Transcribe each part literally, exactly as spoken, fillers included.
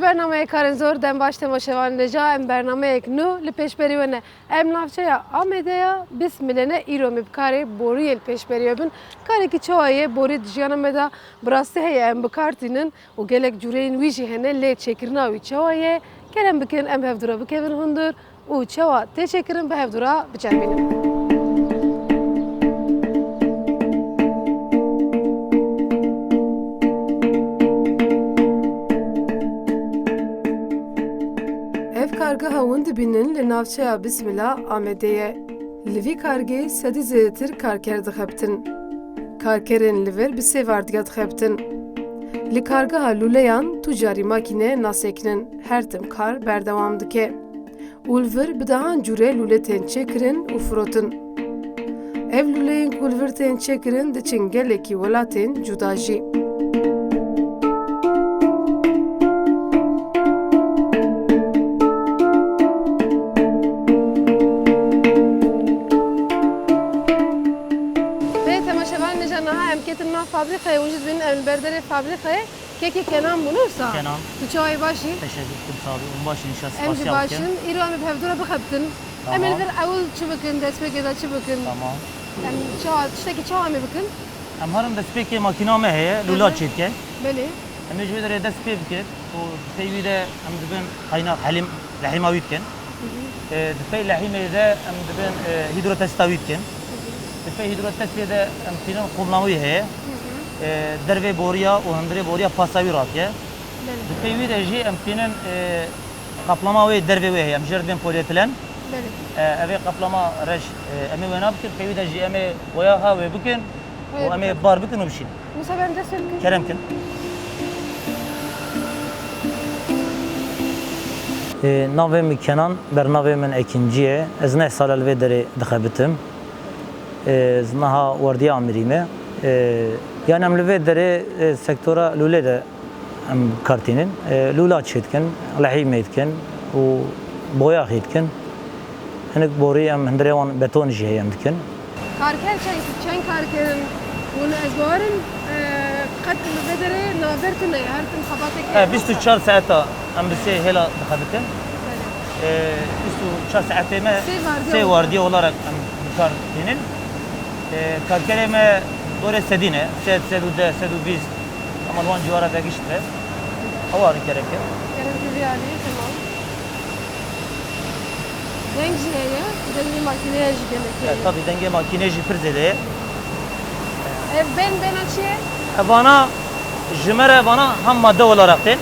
Bernameyê Karên Zor, dem baş temaşevanên hêja, em bernameyek nû li pêşberî we ne. Em navçeya Amedê ya Bismilê ne, îro em ê bi karê boriyê li pêşberî we bin. Karekî çawa ye, borî di jiyana me de bi rastî heye em bi kar tînin û gelek cûreyên wî jî hene, lê çêkirina wî çawa ye? Kerem bikin em hevdû re bikevin hundir û çawa tê çêkirin bi hevdû re biçerpînin. Ev kargeha hûn dibînin li navçeya Bismila Amedê ye. Li vî kargehê sedî zêdetir karker dixebitin. Karkerên li vir bi sê wardiya dixebitin. Li kargeha lûleyan tu carî makîne nasekinin, her tim kar berdewam dike. Û li vir bi dehan cûre lûle tên çêkirin û firotin. Ev lûleyên ku li vir tên çêkirin diçin gelekî welatên cuda jî. Belê temaşevanên hêja, niha em ketin nav fabrîqeyê, hûn jî dibînin em li ber derê fabrîqeyê. Kekê Kenan bû, ne wisa? Kenan. Tu çawa yî, baş î? Teşekkür ederim, sağ ol. Hûn baş in, înşallah. Em jî spasiya baş bikin. In. Îro em ê bi hevdû re bixebitin. Tamam. Em ê li vir ewil çi bikin, destpêkê de çi bikin? Tamam. Em çawa, tiştekî çawa em ê bikin? Em herin destpêkê makîna me heye, lûla çêdike. Belê. Em ê ji wê derê dest pê bikin û di pey wî de em dibin qayna helîm, lehîma wî dikin. Hı hı. E, di pey lehîmê de em dibin, e, hîdrotesta wî dikin. Hı hı. Di pey hîdrotestê de em tînin qûmla wî heye. Hı hı. E, dervê boriya û hundirê boriya pasa wî radike. Belê. Di pey wî de jî em tînin, e, qaplama wê dervê wê heye. Em jê re dibên polîetilen. Belê. E, ev ê qaplama reş, e, em ê wêna bikin. Pey wî de jî em ê boya ha wê bikin. Û em ê bar bikin û bişîn. Wisa em dest pê bikin. Kerem kin. Ê, navê min Kenan, bernavê min Ekincî ye. Ez neh sal e li vê derê dixebitim. Ê, ez niha wardiya amirî me. Ê, yani em li vê derê, ê, sektora lûlê de em kar tînin. E, lûla çê dikin, lehîmê dikin û boyaxê dikin. Hinek borî em hundirê wan beton jî heye em dikin. Karker çend, çend karker in? Hûn ez bawerim, e, qet li vê derê navber tune ye, her tim xebateke heye. He, bîst û çar saeta em bi sê hêla dixebitin. Belê. E, bîst û çar saetê me sê wardiya, sê wardiya olarak em bi kar tînin. E, karkerê me dorê sedî ne, sed, sed û deh, sed û bîst, ama li wan cîwara vegiştire. Ew arî kereke. Kerem vî alî, temam. Deng jî heye, dengê makîneya jî gelek heye. E, tabii dengê makînê jî pir zêde ye. Ev bên, bêna çi ye? Evana ji me re evana ham madde olarak tên.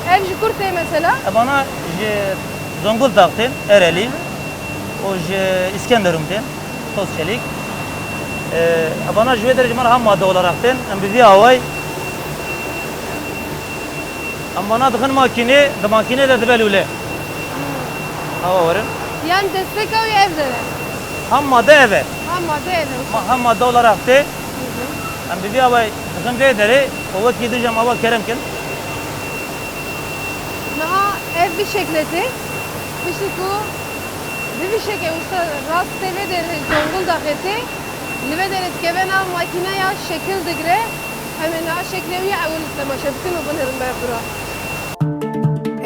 He. Ev ji kur tê mesela? Evana ji Zonguldak tên, Erelî. Hı hı. O ji Îskenderun tên, Toz Çelik. E, evana ji wê derê ji me re ham madde olarak tên. Em bi vî awayî, em vana dixin makînê, di makînê de dibe lûle. Awa werin. Yan destpêka wî ev der e? Ham madde ev e. Ham madde ev e. Ma-, ham madde olarak tê. Hı hı. Em bi vî awayî dixin vê derê, û wekî dij em awa kerem kin. Niha ev vî şekle tê. Piştî ku bi vî şekê wisa rastê vê derê Zonguldaxê tê, li vê derê dikeve nav makîneya şekil digire. Em ê niha şeklê wî ewil temaşe bikin û binêrin ber dû re.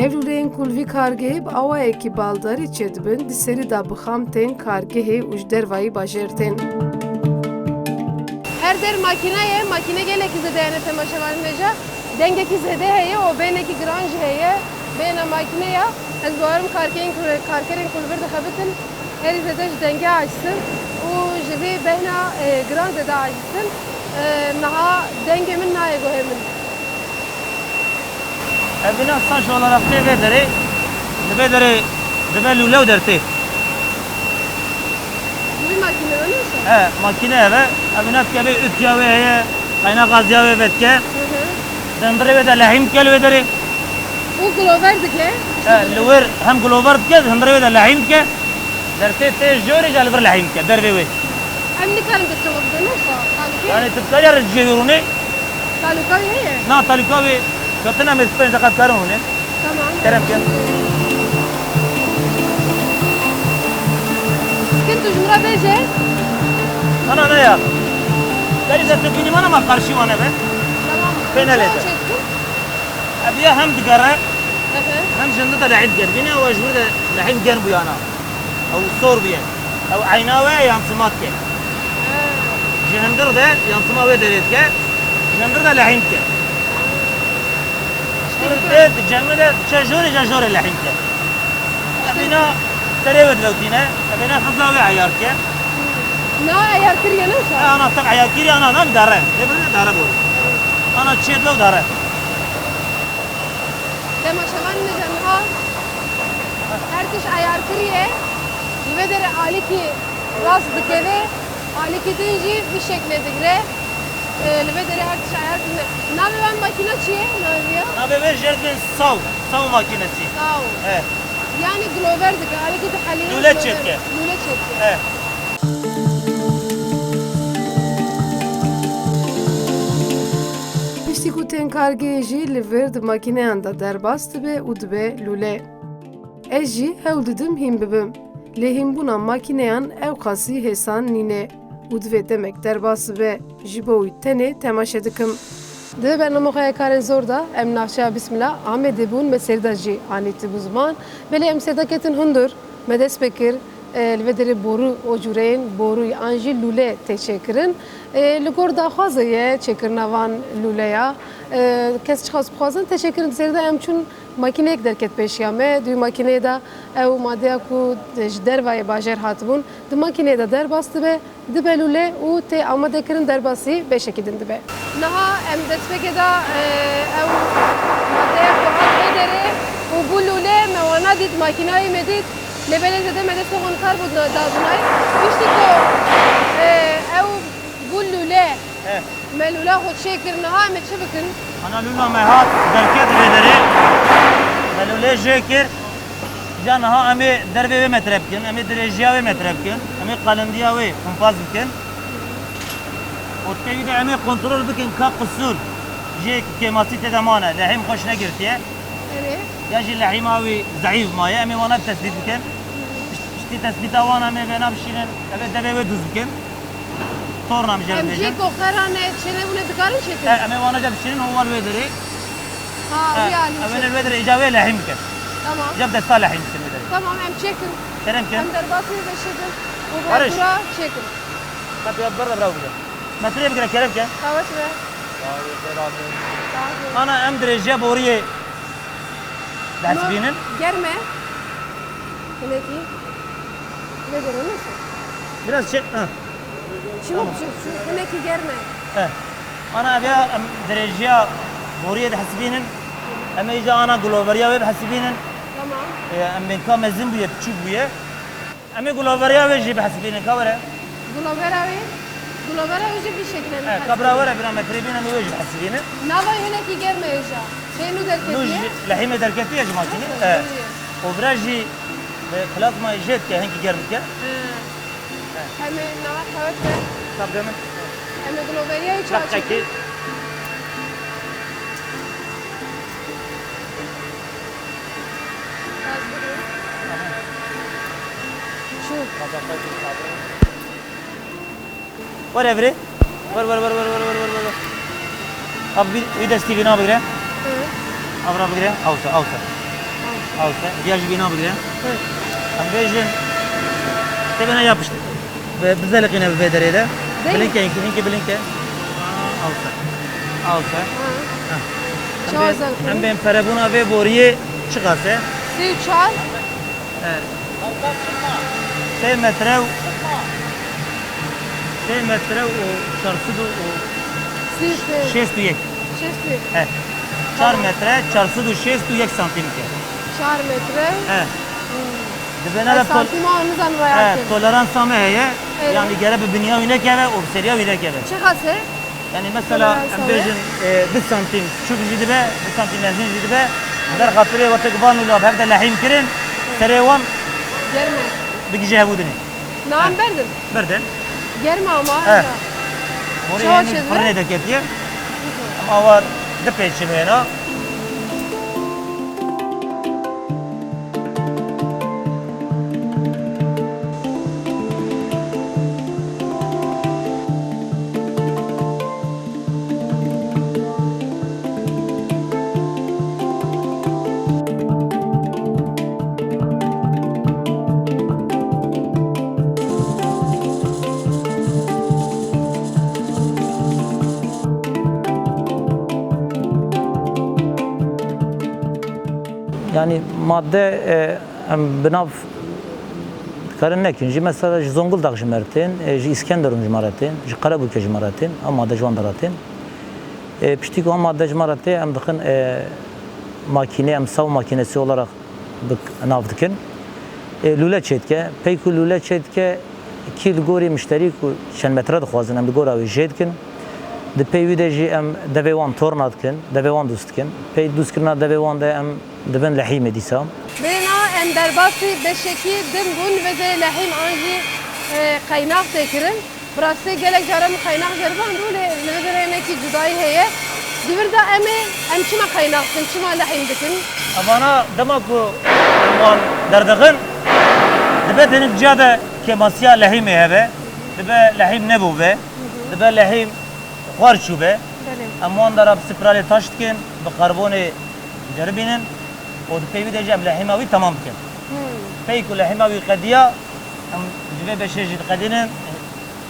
Ev lûleyên ku li vî kargehê bi awayekî baldarî çêdibin, di serî de bi xam tên kargehê û ji dervayî bajêr tên. Her der makîne ye, makîne gelekî zêde ye, ne temaşevanên hêja. Dengekî zêde heye û bênekî giran jî heye. Bêhna makîneya, ez bawerim karkerên ku, karkerên ku li vir dixebitin herî zêde ji dengê aciz in û ji vê bêhna, e, giran zêde aciz in. E, niha dengê min nayê guhê min. Ev bina saç olarak tê vê derê, li vê derê dibe lûle û dertê. Bi vî makîne de ne wisa? He, makîne ev e. Ev bina dike vê ütya wê heye, kaynak gazya wê vedike. Hı hı. Di hundirê wê de lehîm dike li wê derê. Û glover dike. He, li wir hem glover dike, di hundirê wê de lehîm dike. Dertê tê ji wê re jî li vir lehîm dike, dervê wê. Em nikarin destê xwe bidin, wisa? Talûkê? Yani tu dikarî re cihê wê rûnê? Talûka wê heye? Na, talûka wê ketin em ê pênc deqa dikarin rûnê. Tamam. Kerem kin. Kin tu ji min re bêje. Ana ne ya. Karî destê bînî wan ama karşî wan e be. Tamam. Pê nelê de. Çê dikin? Ev ya hem digere, Hem ji hundir de lehîm dike. Dibîne ew ji wir de lehîm germ bûye ana. Ew sor bûye. Ew eyna we yansıma dike. Ji hundir de yansıma wê derê dike. Ji hundir de lehîm dike. Ji wir de, di cengê de çe jorê, çe jorê lehîm dike. Evîna serê wê dilewtîne. Evîna hizra wê eyar dike. Na eyar kiriye ne wisa? E, ana tev eyar kiriye, ana nan dare. Lê bir dare bû. Ana çê dibe û dare. Temaşevanên hêja niha her tişt eyar kiriye. Li vê derê alîkî rast dikeve, alîkî din jî vî şeklê digire. E, li vê derê her tişt eyar kirine. Navê van makîna çi ye? Navê vê ya? Navê vê jê dibên saw. Saw makînesî. Saw. He. Yanî glover dike, alîkî dihelîne. Lûle çêdike. Lûle çêdike. He. Piştî ku tên kargê jî li vir di makîneyan de derbas dibe û dibe lûle. Ez jî hewl didim hîn bibim. Lê hînbûna makîneyan ew qasî hêsan nîne û divê demek derbas bibe ji bo wî tenê temaşe dikim. Di bernama xwe ya Karên Zor de em navçeya Bismila Amedê bûn, me sêrda jî anîtibû ziman. Belê em sêrda ketin hundir, me dest pê kir. E, li vê derê boru, o cûreyên borû an jî lûle tê çêkirin. E, li gor daxwazê ye çêkirina van lûleya. E, kes çiqas bixwazin tê çêkirin, di serê de em çûn makîneyek derket pêşiya me. Di wî makîneyê de ew madeya ku ji dervayê bajêr hatibûn, di makîneyê de derbas dibe, dibe lûle û tê amadekirin, derbasî beşekî din dibe. Niha em destpêkê de, e, ew madeya ku hat vê derê û bû lûle, me wana dît, makînayê me dît. Lê belê zêde me destê xwe nikar bû da-, dabinayê. Piştî ku, e, ew bû lûle, He. me lûla xwe çêkir, niha em ê çi bikin? Ana lûla me hat derket vê derê. Me lûlê jê kir. Ca niha em ê dervê wê metre bikin, em ê dirêjiya wê metre bikin, em ê qalindiya wê kumpaz bikin. Û tevî de em ê kontrol bikin ka qisûr jê kêmasî tê de mane, lehîm xweş negirtiye. Erê. Ya jî lehîma wî zeîf maye, em ê wana bi tesbît bikin. Pişt-, piştî tesbîta wan em ê vêna bişînin, em ê devê wê dûz bikin. Torna em jê Em dibêjin. Cê ku xera ne çênebûne dikarin çêkin? E, em ê wana ca bişînin, hûn wan wê derê. Ha, E, wî alî em ê çêkin. Wê derê, îca wê lehîm bikin. Tamam. Îca bi desta lehîm bikin wê derê. Tamam, em çêkin. Kerem kin. Em derbasî wê veşê bin. Û Barış. Bura çêkin. Qet ya ber de bira bide. Metrê bigire, kerem ke. Qewet be. Sağ ol. Ana em dirêjiya boriyê dihesibînin. Germ e. Hinekî. Ne derim, nasıl? Biraz çek, ha. Çimûk, tamam. Çimûk, çimûk. Hinekî germ e. He. Ana ev ya em dirêjiya boriyê dihesibînin. Em ê îca ana guloveriya wê bihesibînin. Tamam. E, em bên ka mezin bûye, piçûk bûye. Em ê guloveriya wê jî bihesibînin, ka were. Gulovera wê, gulovera wê jî vî şekilde. He, ka bira were, bira metrê bînin, wê jî bihesibînin. Nava hinekî germ e hêja. Tê nû derketiye. Nû jî lehîmê derketiye ji makînê. Nasıl? He. Û vira jî, e, plazmayê jê dike, hinkî germ dike. He. He. Em ê nava qewet be. Tabde min. Em ê guloveriya wî çawa çekin. Gaz bidin. Çû. Were virê. Wer, wer, wer. Abi bir, bir destî vîna bigire. Hı. Avra bigire. Awse, awse. Awse. Viya jî vîna bigire. Hı. Em bêjin. Te bena yapıştı. Bi-, bizeliqîne bi vê derê de. Değil. Bilinke, hinkî, hinkî bilinke. Awse. Awse. Hı. Ha. Em bên, em bên perebûna vê boriyê çiqas e? Sê û çar. He. Sê metre û, sê metre û çar sed û şêst û yek. Şêst û yek. He. Tamam. Çar metre, çar sed û şêst û yek santîm ke. Çar metre. He. Hmm. Dibêne de tol-, santîma nizanim raya he, toleransa me heye. Evet. Yani gere bi biniya wî nekeve û bi seriya wî nekeve. Çiqas e? Yani mesela em bêjin, e, du santim çûk jî dibe, du santim mezin jî dibe. Ji ber xatirê wextê ku van wila bi hev de lehîm kirin, serê wan germ e. Bigije hevûdinê. Na em berdin? Berdin. Germ e ama. He. Orê çawa yani çêdibe? Firnê derketiye. Ama war dipêçin wêna. Yani madde, e, em bi nav dikarin nekin. Jî mesela ji Zonguldak ji me re tên, e, ji Îskenderun ji me re tên, ji Qerebûke ji me re tên, ew madde ji wan de re tên. E, piştî ku ew madde ji me re tê, em dixin, e, makîne, em saw makinesi olarak bi nav dikin. E, lûle çêdike. Pey ku lûle çêdike, kî li gorî mişterî ku çend metre dixwazin, em li gora wê jê dikin. Di pey wî de jî em devê wan torna dikin, devê wan dûst dikin. Pey dûstkirina devê wan de em dibin lehîmê dîsa. Bêna em derbasî beşekî din bûn, vê derê lehîm an jî, e, qeynax tê kirin. Bi rastî gelek caran qeynax ceriband û lê li vê derê hinekî cudayî heye. Di vir de em ê, em çima qeynax dikin, çima lehîm dikin? Evana dema ku em wan derdixin, dibe di hinek ciya de kêmasiya lehîmê hebe, dibe lehîm nebû be, dibe lehîm xwar çû be. Belê. Em wan dera bi spiralê taş dikin, bi karbonê ceribînin û di pey wî de jî em lehîma wî temam dikin. Hmm. Pey ku lehîma wî qediya, em ji vê beşê jî diqedînin,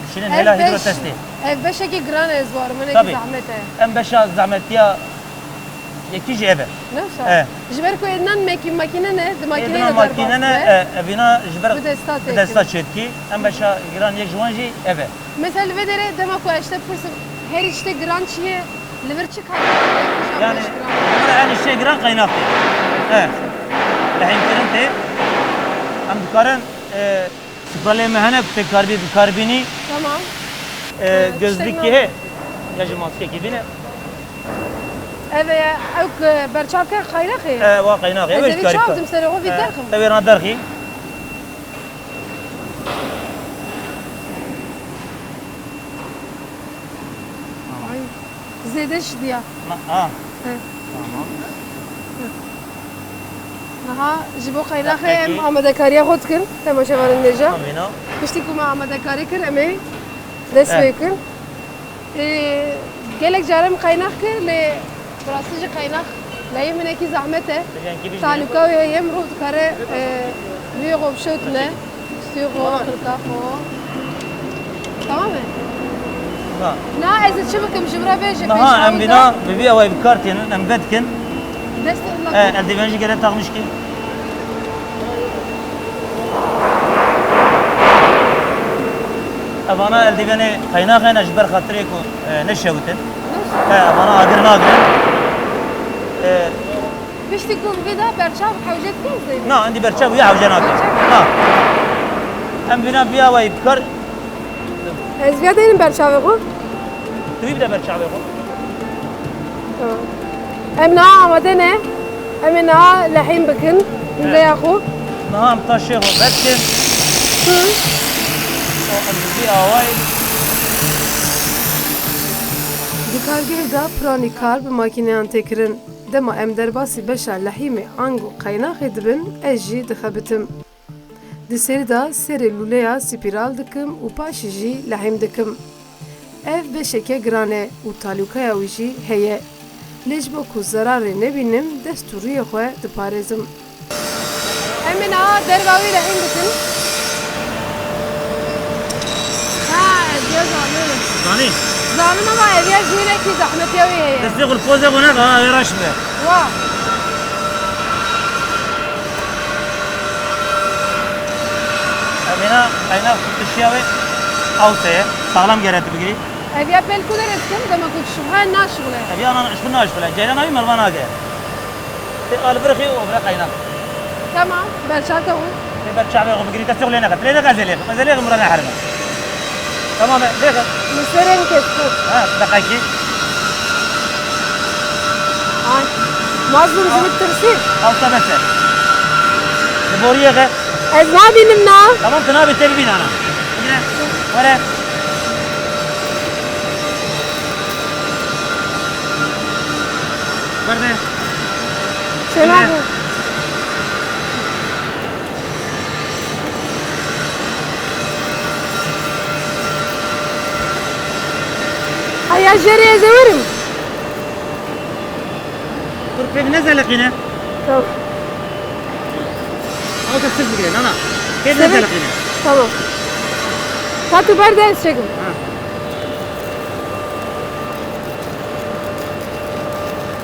dişînin hêla hîdrotestê. Ev beşekî giran e, ez barim, hinekî zehmet e. Em beşa zehmetiya yekî jî ev e. Ne wisa? E. Ji ber ku êdinan mekî-, makîne ne, di makîneyê de makîne derbas ne, be. E, evîna ji ber bi desta tê bi desta çêdikî. Em beşa giran yek ji wan jî ev e. Mesela li vê derê dema ku ez ji te bipirsim, herî tiştê giran çi ye? Li vir çi kar dike? Yani, li vir en tiştê giran qeynax tê. E. Lehîmkirin tê. Em dikarin, e, spiralê me hene ku tê karbî-, bi karbînî. Tamam. E, e, gözlükî heye. Ya jî maskekî bîne. Ev e, ew ku berçavke qeynaxê. E, wa qeynaxê. Ez ê vê çav dim serê xwe vî derxim. Ew ê derxî. Ay, zêde şidiya. Na, ha. He. Tamam. Niha ji bo qeynaxê em amadekariya xwe dikin, temaşevanên hêja. Amîna. Piştî ku me amadekarî kir, em ê dest pê kin. Ê, gelek caran qeynax kir, lê bi rastî jî qeynax leyê min hinekî zehmet e. Talûka wê heye, mirov dikare, e, rûyê xwe bişewtine, stûyê xwe, xirka xwe. Tamam e? Ha. Na, ez ê çi bikim, ji min re bêje. Niha em bîna bi vî awayî bi kar tînin, em vedikin. Dest e, eldîven jî gere taxmiş kî. Evana eldîvenê qeynax hene ji ber xatirê ku, e, neşewitin. He, evana agir nagirin. E, piştî ku vê de berçav hewce dike zêde? Na, endî berçav wî hewce nake. Berçav. Na. Em vîna vî awayî bikar. Ez viya deynim berçavê xwe. Tu wî bide berçavê xwe. Tamam. Em niha amade ne. Em ê niha lehîm bikin. He. Lûleya xwe. Niha em taşê xwe vedikin. Hı. Em bi vî awayî. Di kargehê de piranî kar bi makîneyan tê kirin. Dema em derbasî beşa lehîmê ango qeynaxê dibin, ez jî dixebitim. Di serî de serê lûleya spîral dikim û paşî jî lehîm dikim. Ev beşeke giran e û talûkaya wî jî heye. Lê ji bo ku zerarê nebînim, dest û rûyê xwe diparêzim. Em ê niha derva wî lehîm bikin. Ha, ez ya zanim. Zanî? Zanim ama ev ya jûrekî zehmetiya wî heye. Destê xwe li pozê xwe neke, ha, wê reş be. Wa. Evîna qeynax tişiya wê awte ye. Saxlam gere tu bigirî. Ev ya pêl ku derê dikim, dema ku dişuxe naşixule. Ev ya nan işku naşixule. Ceyrana wî merva nake. Tê al vir xî û vire qeynax. Tamam, berçavke xwe. Tê berçavê xwe bigirî, destê xwe lê neke. Lê neke ez ê lêxim. Ez ê lêxim, wira neherime. Tamam e, lêxe. Li serê min kes xwe. Ha, deqekî. Ay. Mazlum ji min tirsî. Ew te bes e. Li boriyê xe. Ez nabînim na. Tamam, tu nabî, tê bibîn ana. Bigire. Were. Berde. Çêna bû. Heya jêrê ez ê werim. Dur, pê nezeleqîne. Tamam. Ew de sir bigire, nana. Pê nezeleqîne. Tamam. Ka tu berde ez çekim. Ha.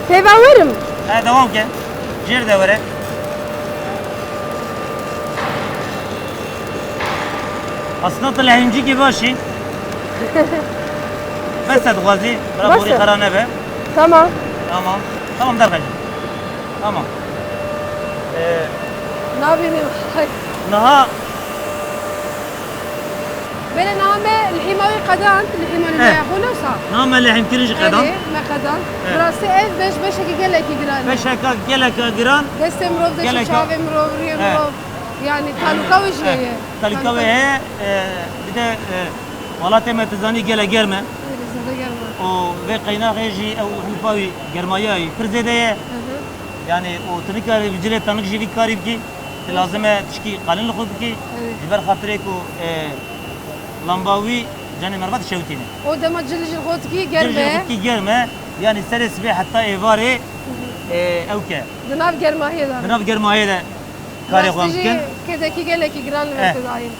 Pêva werim. Ha, dewam ke. Jêr de were. Aslında tu lehîmcîkî baş î. Bes e dixwazî, bira Bes borî e. Xera nebe. Tamam. Tamam. Tamam derxece. Tamam. Ee, Nabînim. Hay. Niha Belê niha me lihîma wî qedand, lihîma lûleya xwe ne wisa? Niha me lehîmkirin jî qedand. Belê, me qedand. Evet. Bi rastî ev beş beşekî gelekî giran e. Beşeka geleka giran. Destê mirov, dest û Geleka. Çavê mirov, rûyê He. Mirov. Yani talûka wê jî He. heye. Talûka wê heye. E, bir de, e, welatê me tu zanî gelek germ e. Belê, zêde germ e. Û vê qeynaxê jî ew hilfa wî germayî pir zêde ye. Hı hı. Yani û tu nikarî bi cilê tenik jî vî karî bikî. Ti lazim e tişkî qalin li xwe bikî. Evet. Ji ber xatirê ku, e, lamba wî canê merva dişewitîne. O dema cil jil xwe dikî germ Cil jil e. Xwe dikî germ e. Yani serê sibê heta êvarê, Hı hı. e, ew ke. Di nav germahiyê de. Di nav germahiyê de karê xwe Rastî jî bikin. Kedekî gelekî giran li Eh. vir didayîn.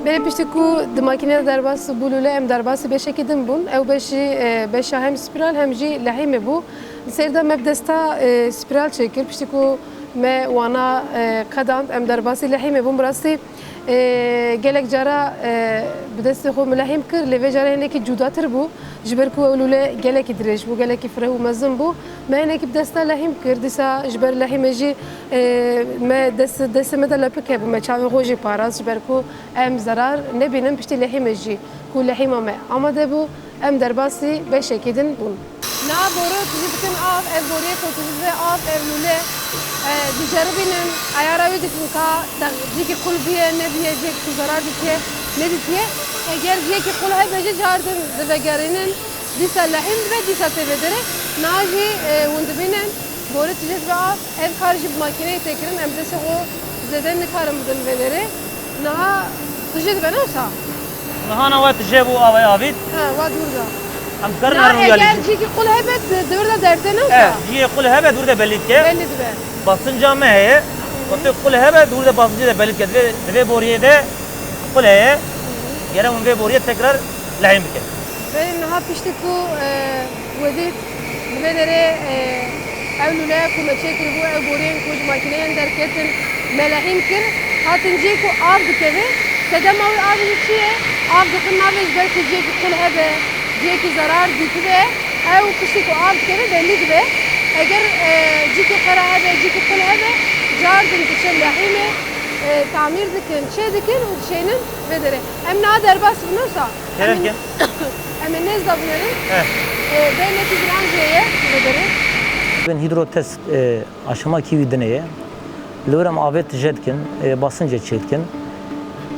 Belê piştî ku di makînê de derbas bû lûle, em derbasî beşekî din bûn. Ew beş jî, e, beşa hem spiral hem jî lehîmê bû. Di sêr de me bi desta, e, spiral çêkir. Piştî ku me wana, e, qedand, em derbasî lehîmê bûn. Bi rastî, e, gelek cara, e, bi destê xwe min lehîm kir, lê vê cara hinekî cudatir bû. Ji ber ku ew lûle gelekî dirêj bû, gelekî fireh û mezin bû. Me hinekî bi desta lehîm kir. Dîsa ji ber lehîmê jî, e, me dest, destê me de lepik hebû. Me çavê xwe jî parast, ji ber ku em zerar nebînin piştî lehîmê jî. Ku lehîma me amade bû, em derbasî beşekî din bûn. Niha boro tijî dikin av, ev boriyê ku tijî dibe av, ev lûle, e, diceribînin, eyara wî dikin ka te-, cîkî qul bûye, nebûye, cêk ku zerar ditiye, neditiye. Eger ciyekî qul hebe jî car din divegerînin, dîsa lehîm dibe, dîsa tê vê derê. Niha jî, e, hûn dibînin, borê tijî dibe av, ev kar jî bi makîneyê tê kirin, em destê xwe zêde nikarin bidin vê derê. Niha tijî dibe, ne wisa? Niha na we tije bû, avê avît. He, wa dûr da. Em karin Na herin eger uyalî. Cîkî qul hebe di, di wir de derdê, ne wisa? E, ciyê qul hebe di wir de belî dike. Belî dibe. Basınca me heye. Wextê qul hebe di wir de basıncı de belî dike. Divê, divê boriyê de qul heye. Gere hûn vê boriyê tekrar lehîm bikin. Belê niha piştî ku, e, we dît, Li vê derê, e, ew lûleya ku me çêkiribû, ew boriyên ku ji makîneyên derketin, me lehîm kir, hatin cihê ku av dikeve, sedema wê avê jî çi ye? Av dixin navê ji ber ku cihekî qul hebe, cihekî zerar dîtibe, ew piştî ku av dikeve belî dibe. Eger, e, cihekî xera hebe, cihekî qul hebe, car din diçin lehîmê, e, tamîr dikin, çê dikin û dişênin vê derê. Em niha derbas bin wisa. Kerem Em ê, ke. Em ê nêz de binêrin. Eh. E, bê nekî giran jê ye, vê derê. Bên hidrotest, e, aşama kî wî dinê ye. Li wir em avê tije dikin, e, basıncê çê dikin.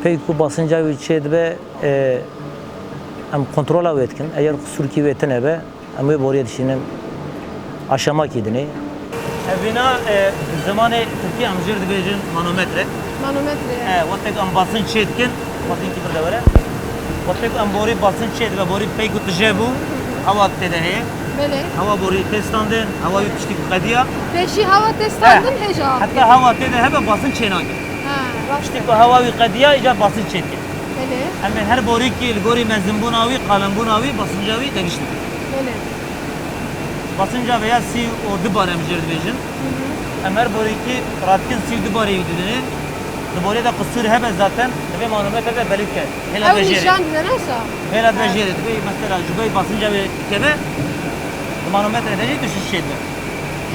Pey ku basınca wî çê dibe, e, em kontrola wê dikin. Eger qusûrkî wê tine be, Em wê boriyê dişînin aşamakî dinê. Evîna, e, bi zimanê tirkî em jê re dibêjin manometre. Manometre, E, evet. Wextek em basınc çê dikin, basıncekî bir de were. Wextek em borî basınc çê dibe, borî pey ku tije bû, hewa tê de heye. Belê. Hewa borî tê standin, hewa wî tiştî ku qediya. Pêşî hewa tê standin, E, hêja heta hewa tê de hebe basınc çê nake. Ha, rast. Tiştî ku hewa wî qediya, îcar basınc çê dike. Belê. Em ê her borîkî li gorî mezinbûna wî, qalinbûna wî, basınca wî tevişî. Belê. Basınca vêya sî û du bar em jê re dibêjin. Hı hı. Em her borîkî radikin sî û du barê wî didinê. Di borê de qisûr hebe zaten, divê manometre de belî bike. Hêla Ew divê jê re. Nîşan dide, ne wisa? Hêla divê Ha. jê re, divê mesela ji bo basınca wê dikeve, di manometre de jî tiştî çê dibe.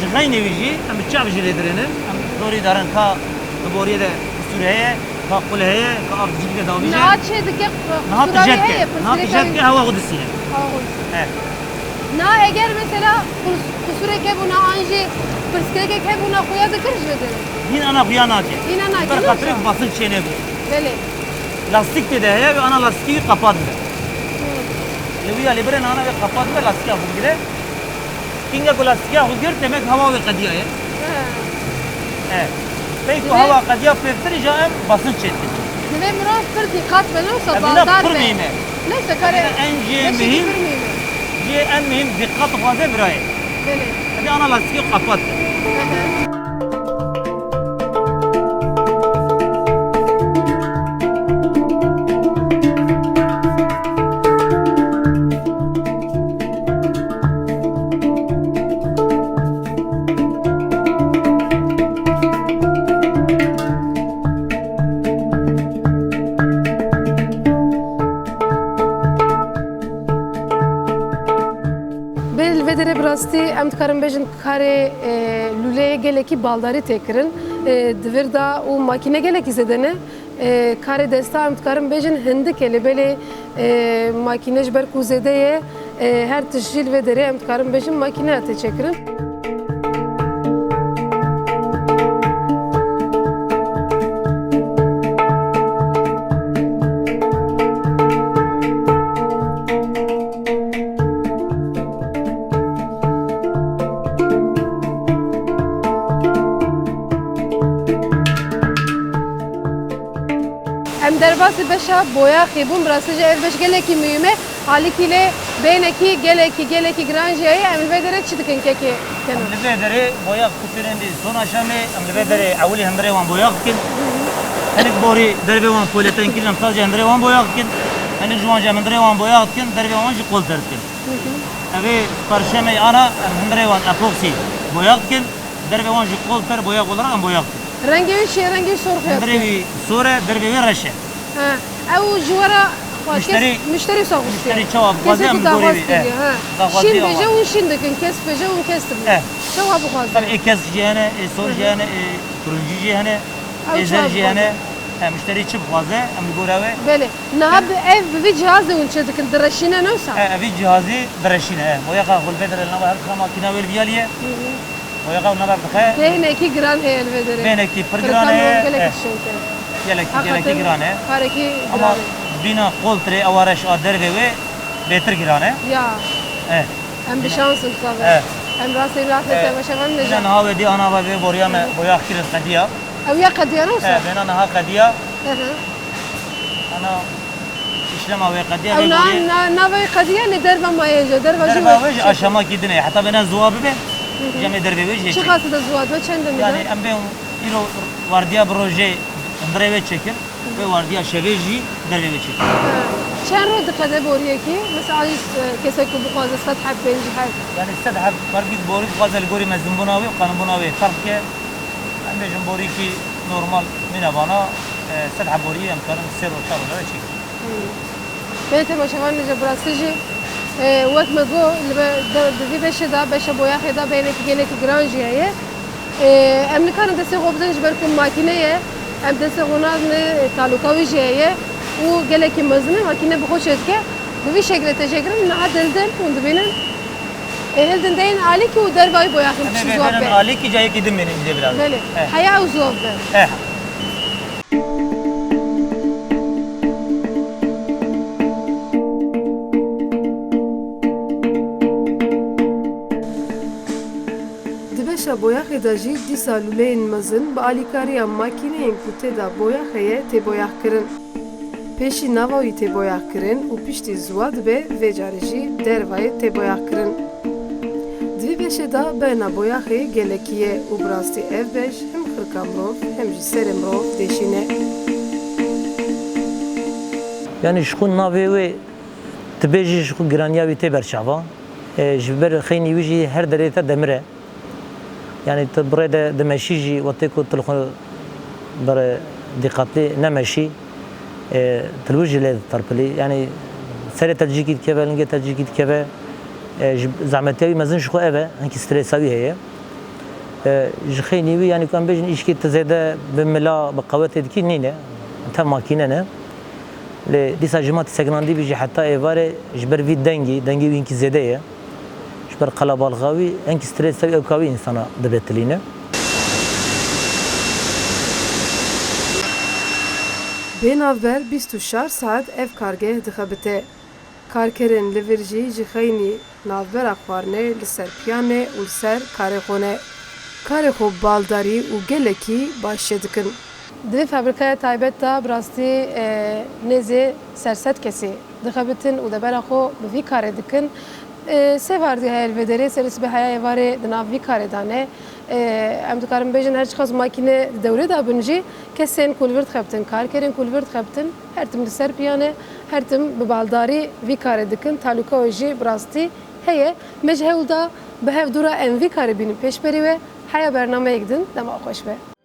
Ji xeynê wî jî em bi çav jî lê dirênin. Em zorî darin ka di boriyê de qisûr heye, ka qul heye, ka av cîk de davîje. Niha çê dike, Niha qisûra wî tije dike. heye, Niha pirsgirêka tije wî dike, hewa xwe disîne. Hewa xwe disîne. He. Niha eger mesela qus-, qisûrek hebûna an jî pirsgirêkek hebûna xuya dikir ji vê derê? Hîn ana xuya nake. Hîn ana Ber nake, xatirê nake. Basınc çê nebû. Belê. Lastîk tê de heye ve ana lastîkî wî qapa dibe. Hı. Li wî ya lê birê nana ve qapa dibe, lastîka xwe bigire. Kînga ku lastikiya xwe girt, demek hewa wê qediyaye. He. He. Pey ku hewa qediya pêvtir îja em basınç çêdikin. Divê mirov pir dîqat be, ne wisa baldar be. Evîna pir muhîm e. Ne wisa kare. Evîna en cihê muhîm, pir muhîm e. Cihê en muhîm dîqat dixwaze birayê. Belê. Evî ana lastikê xwe qepat kir. He he. Belê, li vê derê bi rastî em dikarin bêjin karê, e, lûleyê gelekî baldarî tê kirin. E, di vir de û makîne gelekî zêde ne. E, karê desta em dikarin bêjin hindik e, lê belê, e, makîne ji ber ku zêde ye, e, her tişt jî li vê derê em dikarin bêjin makîneya tê çêkirin. Em derbasî beşa boyaxê bûn, bi rastî jî ev beş gelekî muhîm e. Alîkî lê bêhnekî gelekî, gelekî giran jî heye. Em li vê derê çi dikin kekê Kenan? Em li vê derê boyax ku têne dî sona şemê, em li vê derê ewilî hundirê wan boyax dikin. Hinek borî dervê wan poleten kirin, em sazî hundirê wan boyax dikin. Hinek ji wan jî em hundirê wan boyax dikin, dervê wan jî qolter dikin. Hı hı. Evê perşemê ana em hundirê wan epoksî boyax dikin, dervê wan jî qolter boyax olarak em boyax dikin. Rengê wî çi ye? Rengê wî sor xuya. Hundirê wî sor e, dervê wî reş e. Ha. Ew ji we re xwe kes, muşterî, muşterî wisa xwestiye. Muşterî çawa bixwaze, em gorî wî, he. Kesê ku daxwaz bêje, hûn şîn dikin, kes bêje, hûn kes dibin. Eh. Çawa bixwazin? Tabii, ê kesk jî hene, ê sor jî hene, ê turincî jî hene, ê zer jî hene. He, muşterî çi bixwaze, em li gora wê. Belê. Niha bi ev, bi vî cihazê hûn çi dikin? Direşîne, ne wisa? He, evî cihazî direşîne, he. Boyaxa xwe li vê derê li nava her dixe makîna wê li vîya lî ye. Hı hı. Boyaxa li nava dixe. Bêhnekî giran heye li vê derê. Bêhnekî pir giran e, he. Gelekî tiştên te. Gelekî, gelekî giran e. Heqeten karekî giran e. Ama bîna qoltirê ewa reş a dervê wê bêtir giran e. Ya. Eh. Em bi şans in, tabii. Eh. Em rastê rastê temaşevan ne. Niha wê dî ana va vê boriya me boyax kirin qediya. Ew ya qediya ne wisa? Eh, bêhna niha qediya. Hı hı. Ana îşlema wê qediya. Ew na, na, navê qediya ne derva maye jî, derva jî. Derva wê jî aşamakî din e. Heta bêhna ziwa bibe, hı hı, cem ê dervê wê jî. Çi qasî de ziwa dibe, çend demê de? Yani em bê îro wardiya bi rojê hundirê wê çêkir, wê wardiya şevê jî dervê wê çêkir. Ha. Çend roj diqede boriyekî? Mesela, e, kesek ku bixwaze sed heb, pêncî heb. Yani sed heb, her bîst borî dixwaze li gorî mezinbûna wê û qalinbûna wê ferq dike. Em bêjin borîkî normal mîne vana, e, sed heb borî em karin sê roj, çar roj çêkin. Hmm. Belê temaşevanê ji bi rastî jî, e, wek me got, li be-, de-, di vî beşê de, beşa boyaxê de bêhnekî gelekî giran jî heye. E, em nikarin destê xwe bidin ji ber ku makîne ye, em destê xwe nadin, e, taloka wî jî heye û gelekî mezin e, makîne bi xwe çêdike. Bi vî şekilê tê çêkirin, niha dildin hûn dibînin. Ê hildin deyên alîkî û dervayî boyaxin. Em ê çi zor bênin be. Alîkî cayekî din bênin îdê biraz. Belê. Eh. Heya ew zor be. Eh. Di beşa boyaxê de jî dîsa lûleyên mezin bi alîkariya makîneyên ku tê de boyax heye tê boyaxkirin. Pêşî nava wî tê boyaxkirin û piştî ziwa dibe, vê carê jî dervayê tê boyaxkirin. Di vê beşê de bena boyaxê gelekî ye û bi rastî ev beş hem xirka mirov hem jî serê mirov dêşîne. Yanî ji xwe navê wê dibêjî ji xwe giraniya wî tê ber çavan. E, ji ber xeynî wî jî her derê te demir e. Yani tu bi rê de dimeşî jî, wextê ku tu li xwe bi rê dîqatlî nemeşî, e, tu li wir jî lê ditirpilî. Yani serê te cîkî dikeve, lingê te cîkî dikeve. E, ji zehmetiya wî mezin ji xwe ev e, hinkî stresa wî heye. E, ji xeynî wî, yani ku em bêjin îşkê tu zêde bi mila, bi qewetê dikî nîne. Te makîne ne. Lê dîsa ji ma tu sekinandî bî jî heta êvarê ji ber vî dengî, dengê wî hinkî zêde ye. Ji ber qelebalxa wî, hinkî stresa wî, ewka wî însana dibe tilîne. Bê navber bîst û şar saet ev kargeh dixebite. Karkerên li vir jî ji xeynî navbera xwarinê li ser piyan e û li ser karê xwe ne. Karê xwe baldarî û gelekî baş çêdikin. Di vê fabrîkaya taybet de bi rastî, e, nêzê ser sed kesî dixebitin û debera xwe bi vî karê dikin. E, sê vardî heye li vê derê, serê sibê heya êvarê di nav vî karê de ne. E, em dikarin bêjin her çiqas makîne di dewrê de bin jî, kesên ku li vir dixebitin, karkerên ku li vir dixebitin, her tim li ser piyan e, her tim bi baldarî vî karê dikin. Talûka wê jî bi rastî heye. Me ji hewl da bi hev dû re em vî karê bînin pêşberî we. Heya bernameyek din, dema xweş be.